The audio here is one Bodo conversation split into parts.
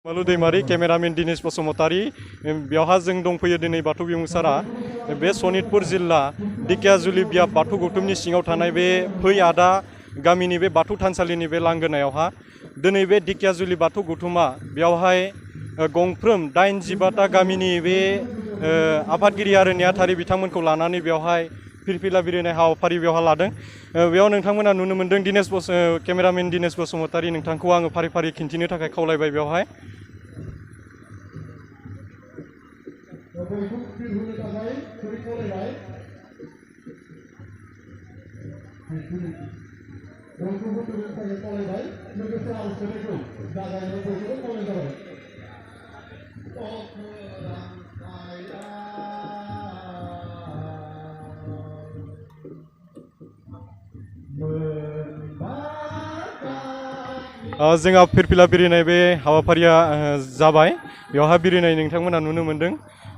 मालु दैमारी केमेरामेन दिनेश बसुमतारी बेवहा जों दंफैयो दिनै बाथौ बिमुंसारा बे सनितपुर जिल्ला दिकेयाजुलि बियाब बाथौ गौथुमनि सिङाव थानाय बे फै आदा गामिनि बे बाथौ थानसालिनि बे लांगोनायावहा दिनै बे दिकेयाजुलि बाथौ गौथुमा बेवहाय गंफ्रोम 85टा गामिनि बे आफादगिरि आरो नेहाथारि बिथांमोनखौ लानानै बेवहाय फिरफिला बिरहोनाय हाबाफारि बेवहाय लादों। बेयाव नोंथांमोना नुनो मोन्दों केमेरामेन दिनेश बसुमतारी नोंथांखौ आङो फारि फारि खिन्थिनो थाखाय खावलायबाय बेवहाय। जोंहा फिरफिला बिरहोनाय बे हाबाफारिया जाबाय। बेवहाय बिरहोनाय नोंथांमोना नुनो मोन्दों।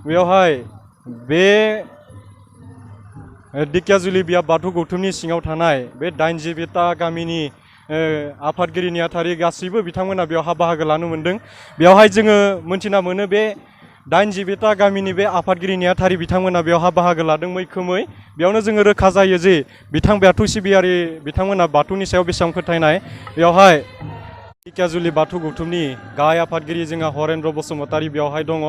बेवहाय बे दिकेयाजुलि बियाब बाथौ गौथुमनि सिङाव थानाय बे 85टा गामिनि आफादगिरि नेहाथारि गासैबो बिथांमोना बेवहाय बाहागो लानो मोन्दों। बेवहाय जोङो मोनथिना मोनो बे 85टा गामिनि बे आफादगिरि नेहाथारि बिथांमोना बेवहाय बाहागो लादों मैखोमै। बेयावनो जोङो रोखा जायो जे बाथौ सिबियारि बिथांमोना बाथौनि सायाव बेसेबां फोथायनाय। बेवहाय दिकेयाजुलि बाथौ गौथुमनि गाहाय आफादगिरि जोंहा हरेन्द्र बसुमतारी बेवहाय दङ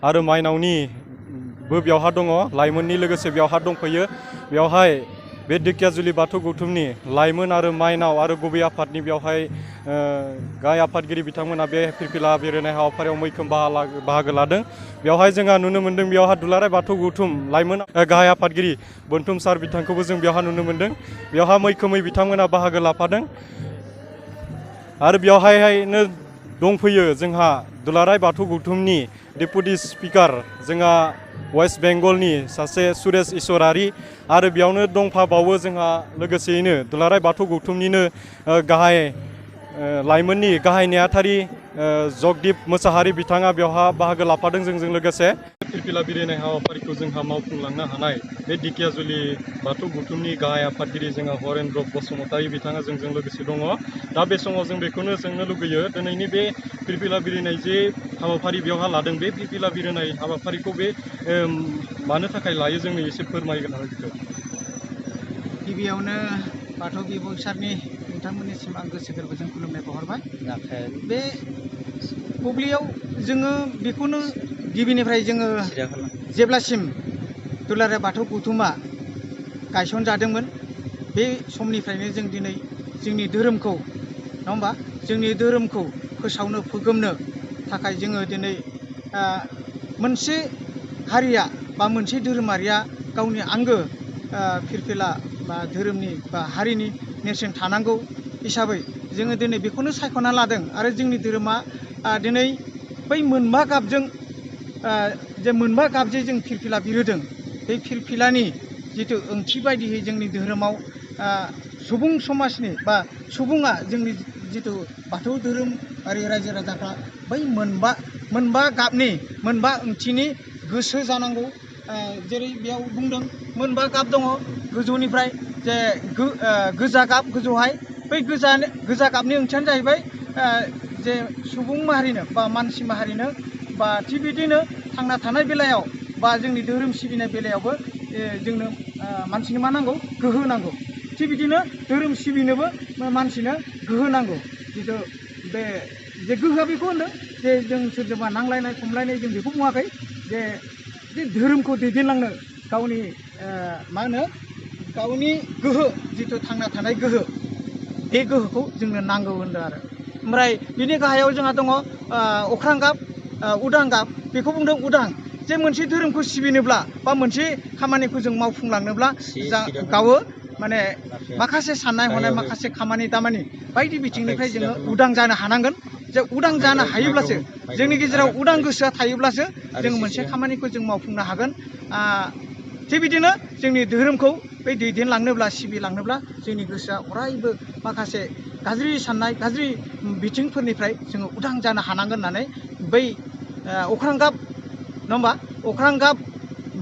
आरो माइनावनिबो बेवहाय दङ, लाइमोननि लोगोसे बेवहाय दंफैयो। बेवहाय बे दिकेयाजुलि बाथौ गौथुमनि लाइमोन आरो माइनाव आरो गुबै आफादनि बेवहाय गाहाय आफादगिरि बिथांमोना बे फिरफिला बिरहोनाय हाबाफारियाव मैखोम बाहागो लादों। बेवहाय जोंहा नुनो मोन्दों बेवहाय दुलाराय बाथौ गौथुम लाइमोन गाहाय आफादगिरि बोनथुम सार बिथांखौबो जों बेवहाय नुनो मोन्दों। बेवहाय मैखोमै बिथांमोना बाहागो लाफादों। आरो बेवहायनो दंफैयो जोंहा दुलाराय बाथौ गौथुमनि डेपुटि स्पिकार जोंहा वेस्ट बेंगलनि सासे सुरेश इसरारी आरो बेयावनो दंफाबावो जोंहा लोगोसेयैनो दुलाराय बाथौ गौथुमनिनो गाहाय लाइमोननि गाहाय नेहाथारि जगदीप मोसाहारि बिथाङा बेवहाय बाहागो लाफादों जोंजों लोगोसे। फिरफिला बिरहोनाय हाबाफारिखौ जोंहा मावफुंलांनो हानाय बे दिकेयाजुलि बाथौ गौथुमनि गाहाय आफादगिरि जोंहा हरेन्द्र बसुमतारी बिथाङा जोंजों लोगोसे दङ। दा बे समाव जों बेखौनो सोंनो लुगैयो दिनैनि बे फिरफिला बिरहोनाय जे हाबाफारि बेवहाय लादों बे फिरफिला बिरहोनाय हाबाफारिखौ बे मानो थाखाय लायो जोंनो एसे फोरमायगोन आरो बेखौ। गिबियावनो बाथौ बिबुंसारनि नोंथांमोननिसिम आं गोसो गोरबोजों खुलुमनाय बावहरबाय। बे बुब्लियाव जोङो बेखौनो गिबिनिफ्राय जोङो जेब्लासिम दुलाराय बाथौ गौथुमा गायसनजादोंमोन बे समनिफ्रायनो जों दिनै जोंनि धोरोमखौ नङा होमबा जोंनि धोरोमखौ फोसावनो फोगोमनो थाखाय जोङो दिनै मोनसे हारिया बा मोनसे धोरोमारिया गावनि आंगो फिरफिला बा धोरोमनि बा हारिनि नेरसोन थानांगौ हिसाबै जोङो दिनै बेखौनो सायख'ना लादों। आरो जोंनि धोरोमा दिनै बै मोनबा गाबजों जे मोनबा गाबजों जों फिरफिला बिरहोदों बे फिरफिलानि जिथु ओंथि बायदियै जोंनि धोरोमाव सुबुं समाजनि बा सुबुङा जोंनि जिथु बाथौ धोरोमारि रायजो राजाफ्रा बै मोनबा गाबनि मोनबा ओंथिनि गोसो जानांगौ। जेरै बेयाव बुंदों मोनबा गाब दङ गोजौनिफ्राय जे गोजा गाब गोजौहाय बै गोजा गाबनि ओंथियानो जाहैबाय जे सुबुं माहारिनो बा मानसि माहारिनो बा थिग बिदिनो थांना थानाय बेलायाव बा जोंनि धोरोम सिबिनाय बेलायावबो जोंनो मानसिनो मा नांगौ गोहो नांगौ। थिग बिदिनो धोरोम सिबिनोबो मानसिनो गोहो नांगौ। जिथु बे जे गोहोआ बेखौ होनदों जे जों सोरजोंबा नांलायनाय खमलायनाय जों बेखौ बुङाखै जे धोरोमखौ दैदेनलांनो गावनि मा होनो गावनि गोहो जिथु थांना थानाय गोहो बे गोहोखौ जोंनो नांगौ होनदों आरो। ओमफ्राय बिनि गाहायाव जोंहा दङ अख्रां गाब उदां गाब बेखौ बुंदों उदां जे मोनसे धोरोमखौ सिबिनोब्ला बा मोनसे खामानिखौ जों मावफुंलांनोब्ला गावो माने माखासे साननाय हनाय माखासे खामानि दामानि बायदि बिथिंनिफ्राय जोङो उदां जानो हानांगोन। जे उदां जानो हायोब्लासो जोंनि गेजेराव उदां गोसोआ थायोब्लासो जों मोनसे खामानिखौ जों मावफुंनो हागोन। थिग बिदिनो जोंनि धोरोमखौ बै दैदेनलांनोब्ला सिबिलांनोब्ला जोंनि गोसोआ अरायबो माखासे गाज्रि साननाय गाज्रि बिथिंफोरनिफ्राय जोङो उदां जानो हानांगोन होननानै बै अख्रां गाब नङा होमबा अख्रां गाब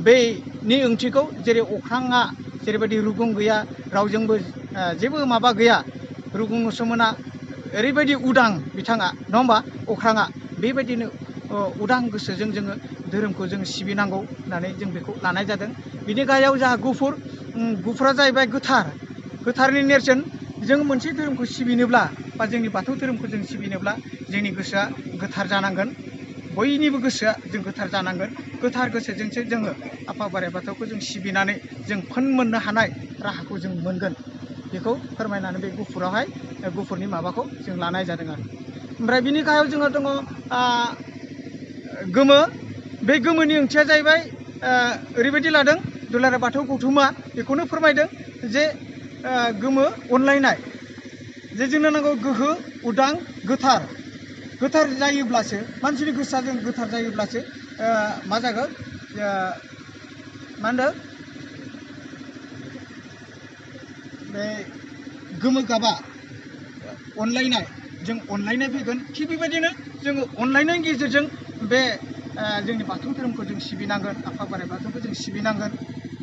बेनि ओंथिखौ जेरै अख्राङा जेरैबायदि रुगुं गैया रावजोंबो जेबो माबा गैया रुगुं मोसौमोना ओरैबायदि उदां बिथाङा नङा होमबा अख्राङा बेबायदिनो उदां गोसोजों जोङो धोरोमखौ जों सिबिनांगौ होननानै जों बेखौ लानाय जादों। बिनि गाहायाव जोंहा गुफुरा जाहैबाय गोथारनि नेरसोन। जों मोनसे धोरोमखौ सिबिनोब्ला बा जोंनि बाथौ धोरोमखौ जों सिबिनोब्ला जोंनि गोसोआ गोथार जानांगोन। बयनिबो गोसोआ जों गोथार जानांगोन। गोथार गोसोजोंसो जोङो आफा बोराइ बाथौखौ जों सिबिनानै जों फोन मोननो हानाय राहाखौ जों मोनगोन। बेखौ फोरमायनानै बे गुफुरनि माबाखौ जों लानाय जादों आरो। ओमफ्राय बिनि गाहायाव जोङो दङ गोमो। बे गोमोनि ओंथिया जाहैबाय ओरैबायदि लादों दुलाराय बाथौ गौथुमा बेखौनो फोरमायदों जे गोमो अनलायनाय, जे जोंनो नांगौ गोहो, उदां, गोथार जायोब्लासो मानसिनि गोसोआ जों गोथार जायोब्लासो मा जागोन, मा होनदों बे गोमो गाबा अनलायनाय, जों अनलायनाय फैगोन। थिग बेबायदिनो जोङो अनलायनायनि गेजेरजों बे जोंनि बाथौ धोरोमखौ जों सिबिनांगोन, आफा बोराइ बाथौखौ जों सिबिनांगोन।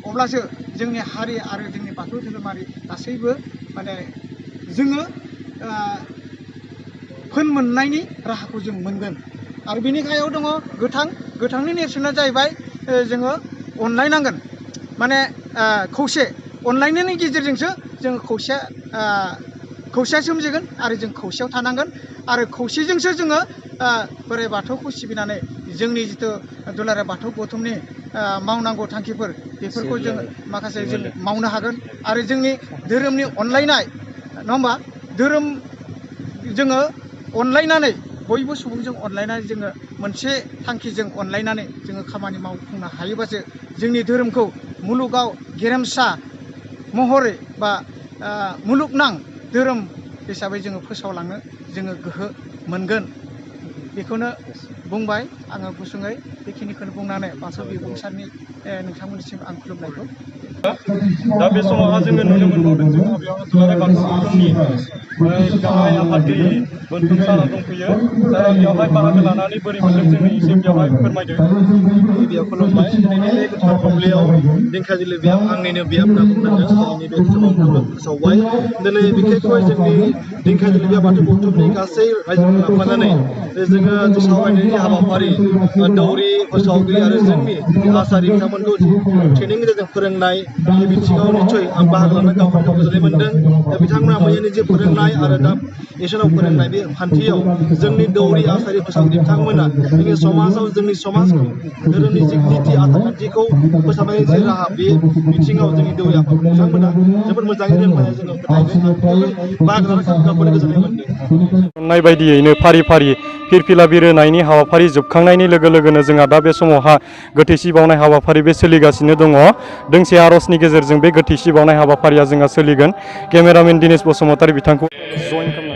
अब्लासो जोंनि हारि आरो जोंनि बाथौ धोरोमारि गासैबो माने जोङो फोन मोननायनि राहाखौ जों मोनगोन। आरो बिनि गाहायाव दङ गोथांनि नेरसोना जाहैबाय जोङो अनलायनांगोन, माने खौसे। अनलायनायनि गेजेरजोंसो जोङो खौसेया सोमजिगोन आरो जों खौसेयाव थानांगोन। आरो खौसेजोंसो जोङो बोराइ बाथौखौ सिबिनानै जोंनि जिथु दुलाराय बाथौ गौथुमनि मावनांगौ थांखिफोर बेफोरखौ जों माखासे जों मावनो हागोन। आरो जोंनि धोरोमनि अनलायनाय, नङा होमबा, धोरोम जोङो अनलायनानै बयबो सुबुंजों अनलायनानै जोङो मोनसे थांखिजों अनलायनानै जोङो खामानि मावफुंनो हायोबासो जोंनि धोरोमखौ मुलुगाव गेरेमसा महरै बा मुलुगनां धोरोम हिसाबै जोङो फोसावलांनो जोङो गोहो मोनगोन। बेखौनो बुंबाय आङो गुसुङै। बेखिनिखौनो बुंनानै बाथौ बिबुंसारनि नोंथांमोननिसिम आं खुलुमनायखौ। दा बे समावहा जोङो नुनो मोनबावदों जोंहा बेयाव दुलाराय बाथौ गौथुमनि गाहाय आफादगिरि बोनथुम सारा दंफैयो। सारा बेवहाय बाहागो लानानै बोरै मोनदों जोंनो एसे बेवहाय फोरमायदो। गिबियाव खुलुमबाय। दिनैनि बे गोथार बुब्लियाव दिंखोयाजुलि बियाब आंनिनो बियाब होनना बुंनांगोन। दिनैनि बे समाव फोसावबाय। दिनै बिखेखय जोंनि दिंखोयाजुलि बियाब बाथौ गौथुमनि गासै रायजोफोरखौ लाफानानै जोङो सावरायनायनि हाबाफारि, दौरि फोसावगिरि आरो जोंनि आसारि बिथांमोनखौ ट्रेनिंनि गेजेरजों फोरोंनाय, बे बिथिङाव निस्सय आं बाहागो लानानै गावखौनो गाव गोजोननाय मोनदों। बिथांमोना मैयानि जे फोरोंनाय आरो दा एसनाव फोरोंनाय बे खान्थियाव जोंनि दौरि आसारि फोसावगिरि बिथांमोना जोंनि समाजाव जोंनि समाजखौ धोरोमनि जि निति आसार खान्थिखौ फोसाबनायनि जे राहा, बे बिथिङाव जोंनि दौरि आफाद बिथांमोना जोबोद मोजाङै रोंनानै जोङो फोथायदों। आं बाहागो लानानै गावखौनो गोजोननाय मोनदों। मोननाय बायदियैनो फारि फारि फिरफिला बिरोनायनि हाबाफारि जोबखांनायनि लोगो लोगोनो जोंहा दा बे समावहा गोथैसि बावनाय हाबाफारि बे सोलिगासिनो दङ। दोंसे आर'जनि गेजेरजों बे गोथैसि बावनाय हाबाफारिया जोंहा सोलिगोन। केमेरामेन दिनेश बसुमतारी बिथांखौ जइन खालाम